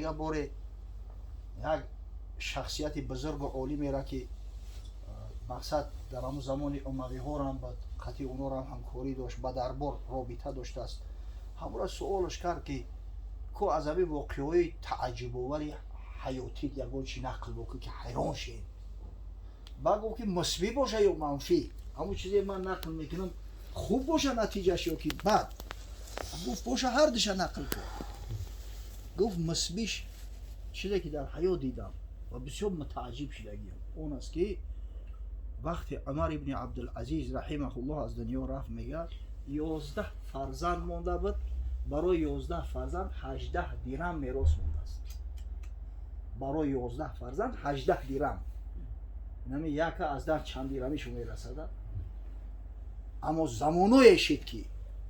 Мега, боре як шахсияти бузургу олимера, ки мақсад дар ҳамун замони умавиҳорам ба қатъи онорам ҳамкорӣ дошт, ба дарбор робита доштааст, ҳамура суолаш кард, ки ку аз ҳамин воқеаҳои тааҷҷубовари ҳаётӣ ягон чи нақл бокун, ки ҳайрон шем. Ба гуфт, ки мусбӣ боша ё манфӣ, ҳамун чизе ман нақл мекунам, хуб боша натиҷаш ё ки бад? Гуфт, боша, ҳар душа нақл кун. Гуфт, мусбиш чизе ки дар ҳаёт дидам ва бисёр мутааҷҷиб шудагиам, он аст, ки вақте Умар ибни Абдулазиз раҳимаҳуллоҳ аз дунё рафт, мега, 11 фарзанд монда буд, барои 11 фарзанд 18 дирам мерос мондааст. Барои 11 фарзанд 18 дирам, нами яка аз дар чанд дирамишу мерасада. Аммо замоное шид, ки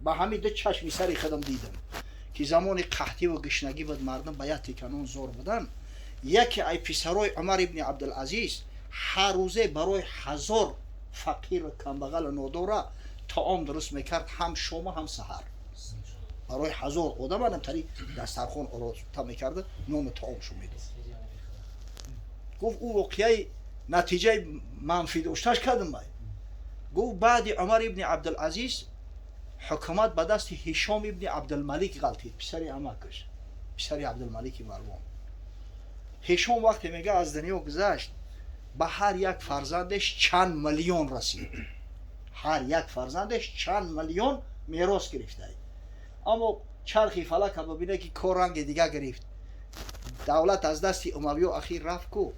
ба ҳамин ду чашми сари худам дидам, ки замони қаҳтиву гишнагӣ буд, мардум ба як тиканон зор буданд. Яке ай писарои Умар ибни Абдулазиз ҳар рӯзе барои 1000 фақиру камбағалу нодора таом дуруст мекард, ҳам шома, ҳам саҳар. Барои 1000 одам анамтари дастархон ороста мекарда, нону таомшу медод. Гуфт, ӯ воқеаи натиҷаи манфӣ дошташ кардам бай. Гуфт, баъди Умар ибни Абдулазиз ҳукумат ба дасти Ҳишом ибни Абдулмалик ғалтид, писари амакаш, писари Абдулмалики Марвон. Ҳишом вақте, мега, аз дунё гузашт, ба ҳар як фарзандеш чанд миллион расид, ҳар як фарзандеш чанд миллион мерос гирифтай. Аммо чархи фалака бибине, ки кор ранги дига гирифт. Давлат аз дасти умавиё ахир рафт ку,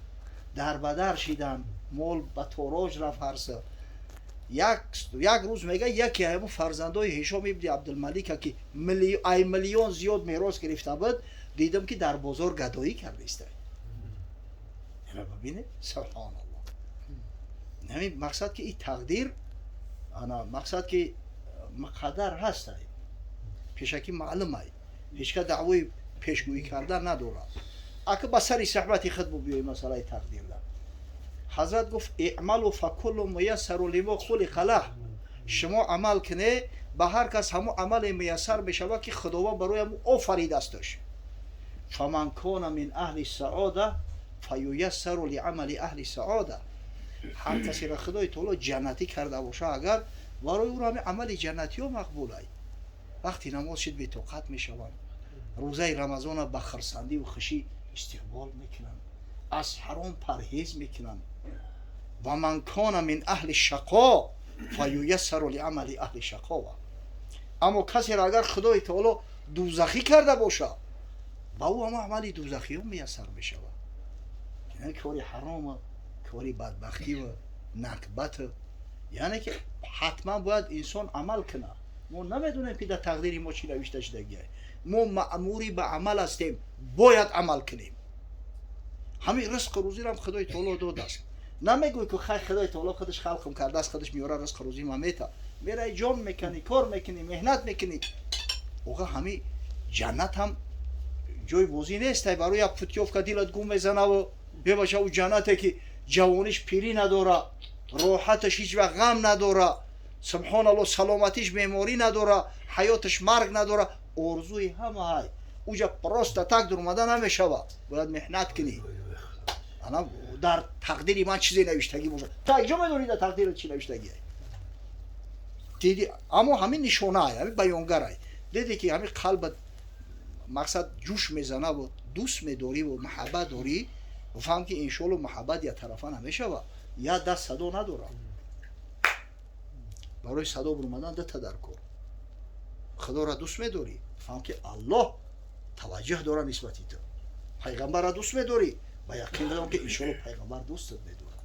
дарбадар шиданд, мол ба тороҷ рафт. Ҳарса як рӯз, мега, яке ҳамун фарзандои Ҳишом ибни Абдулмалика, ки ай миллион зиёд мерос гирифта буд, дидам, ки дар бозор гадоӣ кардаиста. Бибине, субҳоналлоҳ. Ҳамин мақсад, ки и тақдир ана мақсад, ки муқаддар ҳастай, пешакӣ маълумай, ҳеч ка даъвои пешгӯӣ кардан надорад. Ака, ба сари суҳбати худ бубиёи, масъалаи тақдирда ҳазрат гуфт: اعملوا فكل ميسر لما خلق له. Шумо амал куне, ба ҳар кас ҳамун амале муяссар мешавад, ки Худованд барои ҳамун офаридасташ. فمن كان من أهل السعادة فييسر لعمل أهل السعادة. Ҳар касеро Худои таоло ҷаннатӣ карда боша, агар барои ӯро ҳамин амали ҷаннатиҳо мақбулай. Вақти намоз шид, бетоқат мешаванд, рӯзаи Рамазона ба хирсандиву хушӣ истиқбол мекунанд, аз ҳаром парҳез мекунанд. ومن كان من أهل الشقاء فييسر لعمل أهل الشقاوة. Аммо касеро агар Худои таоло дузахӣ карда боша, ба ӯ ҳама амали дузахиҳо муяссар мешавад, яъне кори ҳарома, кори бадбахтиву накбату. Яъне ки ҳатман бояд инсон амал кунад. Мо намедонем, ки дар тақдири мо чӣ навишта шудагиай. Мо маъмури ба амал ҳастем, бояд амал кунем. Ҳамин ризқу рӯзирам Худои таоло додааст. Намегӯй, ки хай, Худои таоло худаш халқам кардааст, худаш меёра, ризқу рӯзӣ ма мета. Мерай, ҷон мекунӣ, кор мекунӣ, меҳнат мекунӣ. Оға, ҳамин ҷаннат ҳам ҷои бозӣ нестай. Барои як путёвка дилат гум мезанаву бебаша. Ӯ ҷаннате, ки ҷавониш пирӣ надора, роҳаташ ҳеҷ вақт ғам надора, субҳоналло, саломатиш беморӣ надора, ҳаёташ марг надора, орзуи ҳама ҳай. Уҷа просто так дуромада намешавад, бояд меҳнат кунӣ. Ана дар тақдири ман чизе навиштагӣ бошад, та ҷо медонӣ, дар тақдират чӣ навиштагӣ диди. Аммо ҳамин нишонаай, ҳамин баёнгарай. Диде, ки ҳамин қалбат мақсад ҷӯш мезанаву дӯст медориву маҳаббат дорӣ, фаҳм, ки иншоалло маҳаббат яктарафа намешавад. Як даст садо надорад. Барои садо бурмадан дута дар кор. Худоро дӯст медорӣ, фаҳм, ки Аллоҳ таваҷҷӯҳ дорад нисбати ту. Пайғамбарро дӯст медорӣ, ба яқин дорам, ки иншоалло пайғамбар дӯстат медорад.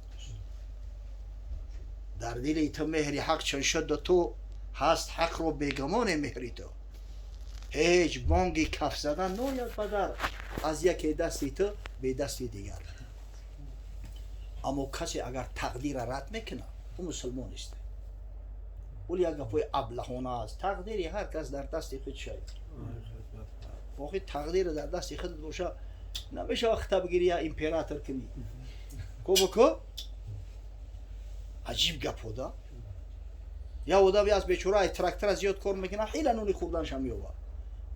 Дар дили ту меҳри ҳақ чун шуду ту ҳаст, ҳақро бегумоне меҳри ту. Ҳеҷ бонги каф задан нояд ба дар аз яке дасти ту бе дасти дигар. Аммо касе агар тақдира рад мекунад, ӯ мусулмон нест. Вале як гапҳои аблаҳона аст: тақдири ҳар кас дар дасти худ шояд. Охи, тақдири дар дасти худ боша, намешава хита бигири, я император кунӣ. Ко боко, аҷиб гапҳо да. Як одам аз бечора ай трактора зиёд кор мекунад, ҳила нуни хӯрданша меёбад.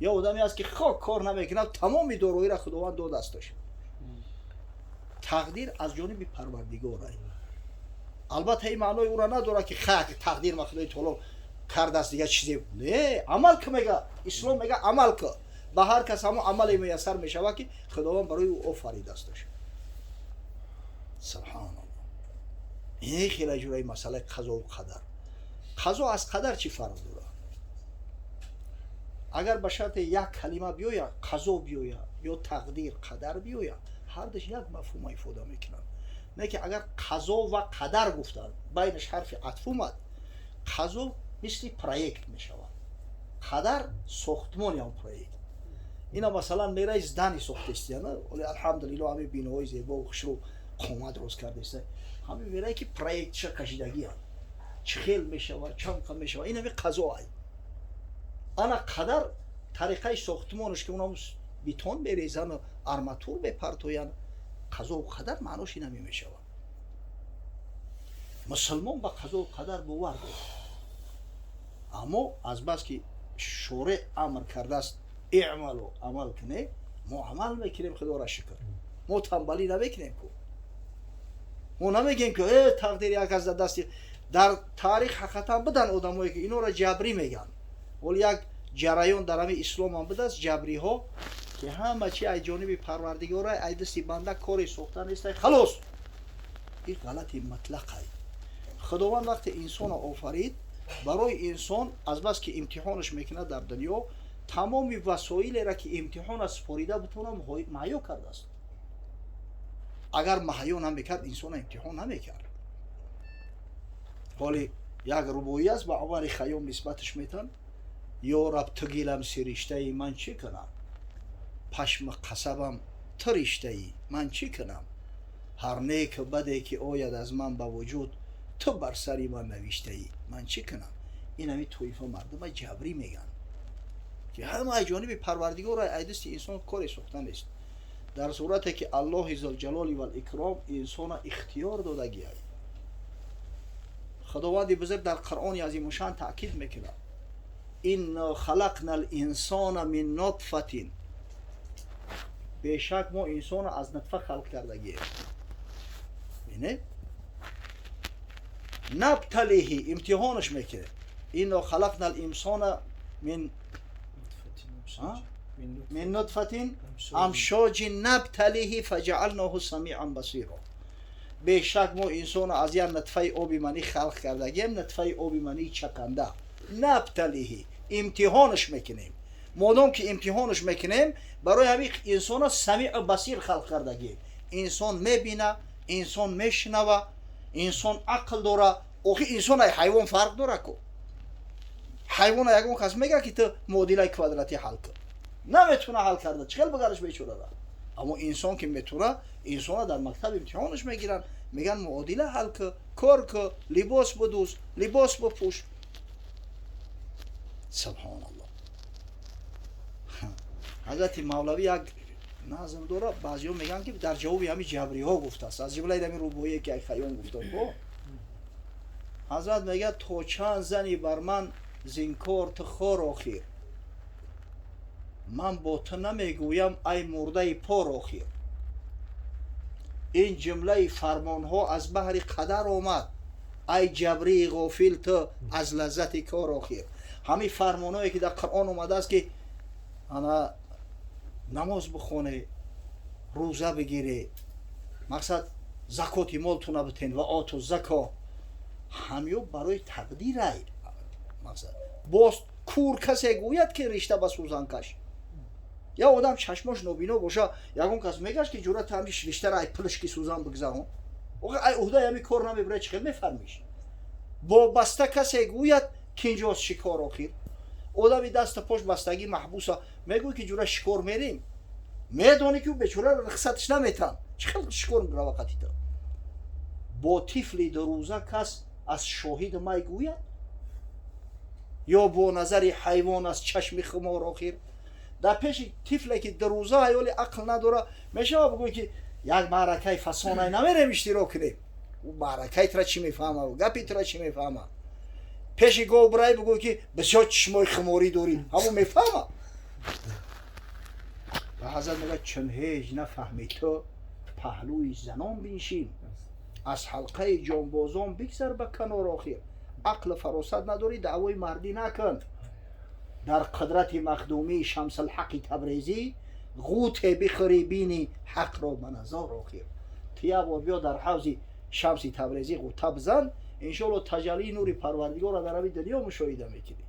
Ё одаме ҳаст, ки хок кор намекунад, тамоми дороиро Худованд додасташ. Тақдир аз ҷониби Парвардигор. Албатта, ин маънои ӯро надорад, ки хак тақдир ма Худои таоло кардааст, дигар чизе не. Амал ки мега, ислом мега, амал ки ба ҳар кас ҳамон амале муяссар мешавад, ки Худованд барои ӯ офаридасташ. Субҳаналлоҳ, ин хеле ҷураи масъалаи қазову қадар. Қазо аз қадар чӣ фарқ дорад? Агар ба шарте як калима биёяд, қазо биёяд ё тақдир, қадар биёяд, ҳардаш як мафҳума ифода мекунанд. Не ки агар қазо ва қадар гуфтанд, байнаш ҳарфи атф омад, қазо мисли проект мешавад, қадар сохтмони он проект. Ина, масалан, мераи здание сохтестияна, оли, алҳамдулилло, ҳами биноҳои зебо, хушрӯ қомат рост кардеста, ҳами мерае, ки проектша кашидагианд, чӣ хел мешавад, чанд қа мешавад, ин ҳами қазо ай. Ана қадар тариқаи сохтмонаш, ки унам бетон мерезану арматур мепартоянд. Қазову қадар маънош ин ҳами мешавад. Мусулмон ба қазову қадар бовар дорад, аммо азбаски шореъ амр кардааст, اعملوا, амал куне, мо амал мекунем, Худоро шукр. Мо танбалӣ намекунем ку, мо намегӯем, ки э, тақдир як аз дасти. Дар таърих ҳақиқатан будан одамое, ки инора ҷабрӣ мегӯянд. Ҳоло як ҷараён дар ҳамин исломам будааст, ҷабриҳо, ки ҳама чи аз ҷониби Парвардигора, ай дасти банда коре сохта нестай, халос. Ин ғалати мутлақай. Худованд вақте инсонро офарид, барои инсон, азбаски имтиҳонаш мекунад дар дунё, тамоми васоилеро, ки имтиҳона супорида бутона, маҳё кардааст. Агар маҳё намекард, инсона имтиҳон намекард. Ҳоли як рубоӣ аст, ба Умари Хайём нисбаташ метан: «Ё Раб, ту гилам сириштаи, ман чӣ кунам? Пашми қасабам ту риштаӣ, ман чӣ кунам? Ҳар неку баде ки ояд аз ман ба вуҷуд, ту бар сари ман навиштаӣ, ман чӣ кунам?» Ин ҳами тоифа мардума ҷабрӣ мегӯянд, ки ҳама аз ҷониби Парвардигор, ай дасти инсон коре сохта нест, дар сурате ки Аллоҳи зулҷалоли валикром инсона ихтиёр додагиай. Худованди бузург дар Қуръони азимушан таъкид мекунад: «إنا خلقنا الإنسان من نطفة». Бешак, мо инсонро аз нутфа халқ кардагием. Бине, نبتليه, имтиҳонаш мекунем. إنا خلقنا الإنسان من نطفة أمشاج نبتليه فجعلناه سميعا بصيرا. Бешак, мо инсонро аз як нутфаи оби манӣ халқ кардагием, нутфаи оби мании чаканда. نبتليه, имтиҳонаш мекунем. Модом ки имтиҳонаш мекунем, барои ҳамин инсона самиъу басир халқ кардагием. Инсон мебина, инсон мешунава, инсон ақл дора. Охи, инсон ай ҳайвон фарқ дора ку. Ҳайвона ягон кас мега, ки ту муодилаи квадратӣ ҳал кун, наметуна ҳал карда. Чӣ хел багараш бечорара? Аммо инсон ки метуна, инсона дар мактаб имтиҳонаш мегиранд, мегӯянд: муодила ҳал ку, кор ку, либос будӯз, либос бипӯш. Субҳоналлоҳ. Ҳазрати Мавлавӣ як назм дора, баъзеҳо мегӯянд, ки дар ҷавоби ҳамин ҷабриҳо гуфтааст, аз ҷумлаи ҳамин рубоие, ки Хайём гуфта. Ҳазрат мегӯяд: «То чанд зани бар ман зинкор ту хор охир? Ман бо ту намегӯям, ай мурдаи пор охир. Ин ҷумлаи фармонҳо аз баҳри қадар омад, ай ҷабрии ғофил, ту аз лаззати кор охир». Ҳамин фармонҳое, ки дар Қуръон омадааст, ки ана намоз бихоне, рӯза бигире, мақсад, закоти молтуна битен, وآتوا الزكاة, ҳамё барои тақдирай. Мақсад, боз кур касе гӯяд, ки ришта ба сӯзан каш. Як одам чашмош нобино боша, ягон кас мегашт, ки ҷуръат ҳами риштара ай пилишки сӯзан бигзарон? Ай уҳдаи ҳами кор намебирад, чӣ хел мефармиш? Бо баста касе гӯяд, ки инҷост шикор охир. Одами дасту пош бастагӣ, маҳбуса, мегӯй, ки ҷура шикор мерем, медонӣ, ки ӯ бечора рухсатиш наметан, чӣ хел шикор равақати ту? Бо тифли 2 рӯза кас аз шоҳиду май гӯяд ё бо назари ҳайвон аз чашми хумор охир? Дар пеши тифле, ки 2 рӯза, ҳаёли ақл надора, мешава бигӯй, ки як маъракаи фасонай намерем, иштирок кунем? Ӯ маъракаи тура чӣ мефаҳма, гапи тура чӣ мефаҳма? Пеши гов бирай, бигӯй, ки бисёр чишмои хуморӣ дорӣ, ҳамон мефаҳма? Ва ҳазрат мегӯяд: чун ҳеҷ нафаҳми, ту паҳлӯи занон биншин, аз ҳалқаи ҷонбозон бигзар ба канор. Охир ақлу фаросат надорӣ, даъвои мардӣ накун. Дар қудрати махдумии Шамсулҳақи Табрезӣ ғӯте бихӯрӣ, бини ҳақро ба назор. Охир ту як бор биё, дар ҳавзи Шамси Табрезӣ ғӯта бизан, иншоалло таҷаллии нури Парвардигорро дар ҳамин дунё мушоҳида мекунӣ.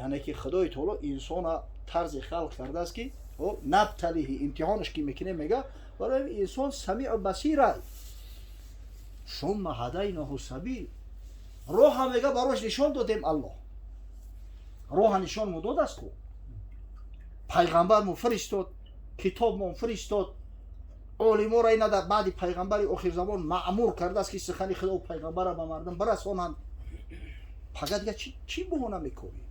Яъне ки Худои таоло инсона тарзи халқ кардааст, ки نبتليه, имтиҳонаш ки мекунем, мега, барои инсон самиъу басира. ثم هديناه السبيل, роҳа, мега, барош нишон додем. Аллоҳ роҳа нишон мудод аст ку, пайғамбар мо фиристод, китобмон фиристод, олиморо ина дар баъди пайғамбари охирзамон маъмур кардааст, ки сухани Худо, пайғамбара ба мардум барасонанд. Пага дига чӣ баҳона мекорӣ?